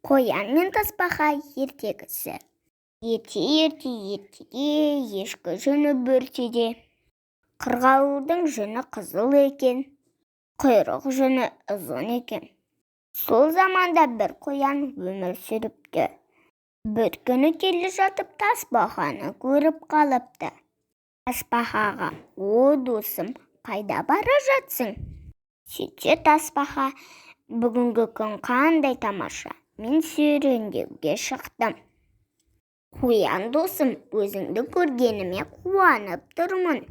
Қоян мен тасбақа ертегісі. Ерте-ерте ертеде, ешкі жүні бөртеде, қырғауылдың жүні қызыл екен, құйрық жүні ұзын екен. Сол заманда бір қоян өмір сүріпті. Бір күні келе жатып тасбақаны көріп қалыпты. Тасбақаға: «О, досым, қайда бара жатсың?» Сөйтсе тасбақа: «Бүгінгі күн қандай тамаша, мен серуендеуге шықтым». «Қоян досым, өзіңді көргеніме қуанып тұрмын.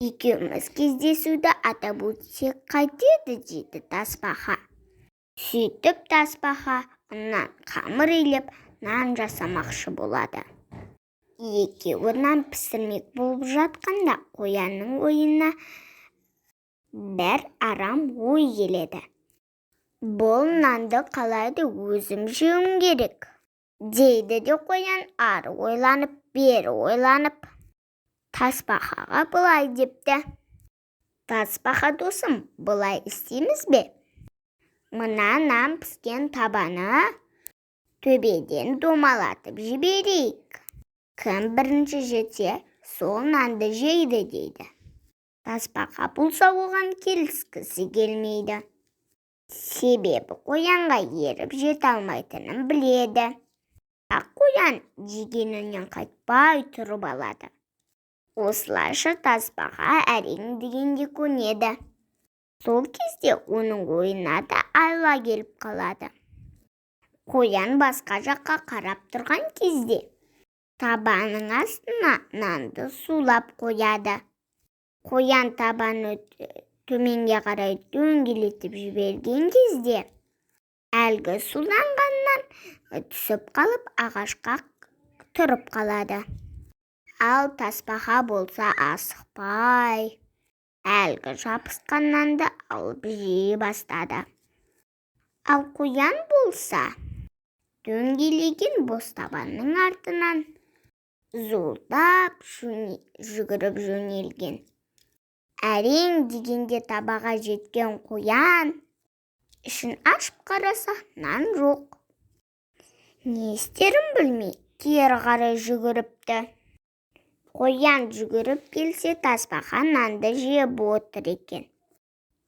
Екеуміз кездесуді атап өтсек қайтеді?» – дейді тасбақа. Сөйтіп тасбақа ұннан қамыр илеп, нан жасамақшы болады. Екеуі нан пісірмек болып жатқанда, қоянның ойына бір арам ой келеді. «Бұл нанды қалайда өзім жеуім керек», – дейді де қоян ары ойланып, бері ойланып, тасбақаға былай депті: «Тасбақа досым, былай істейміз бе? Мына нан піскен табаны төбеден домалатып жіберейік. Кім бірінші жетсе, сол нанды жейді», – дейді. Тасбақа болса, оған келіскісі келмейді. Себебі қоянға еріп жете алмайтынын біледі. Бірақ қоян дегенінен қайтпай тұрып алады. Осылайша тасбақа әрең дегенде көнеді. Сол кезде оның ойына да айла келіп қалады. Қоян басқа жаққа қарап тұрған кезде табаның астына нанды сулап қояды. Қоян табаны төменге қарай дөңгелетіп жіберген кезде, әлгі суланған нан түсіп қалып, ағашқа тұрып қалады. Ал тасбақа болса, асықпай әлгі жабысқан нанды алып жей бастады. Ал қоян болса, дөңгелеген бос табанның артынан зуылдап жүгіріп жөнелген. Әрең дегенде табаға жеткен қоян ішін ашып қараса, нан жоқ. Не істерін білмей, кері қарай жүгіріпті. Қоян жүгіріп келсе, тасбақа нанды жеп отыр екен.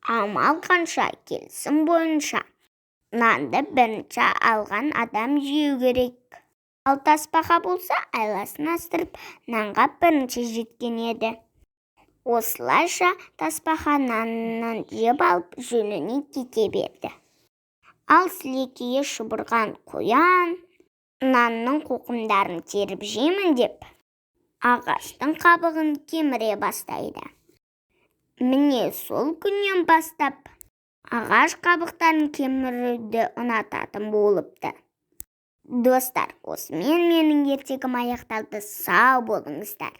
Амал қанша, келісім бойынша нанды бірінші алған адам жеу керек. Ал тасбақа болса, айласын асырып, нанға бірінші жеткен еді. Осылайша тасбақа нанын жеп алып, жөніне кете берді. Ал сілекейі шұбырған қоян нанның қоқымдарын теріп жеймін деп, ағаштың қабығын кеміре бастайды. Міне, сол күннен бастап ағаш қабықтарын кеміруді ұнататын болыпты. Достар, осымен менің ертегім аяқталды. Сау болыңыздар.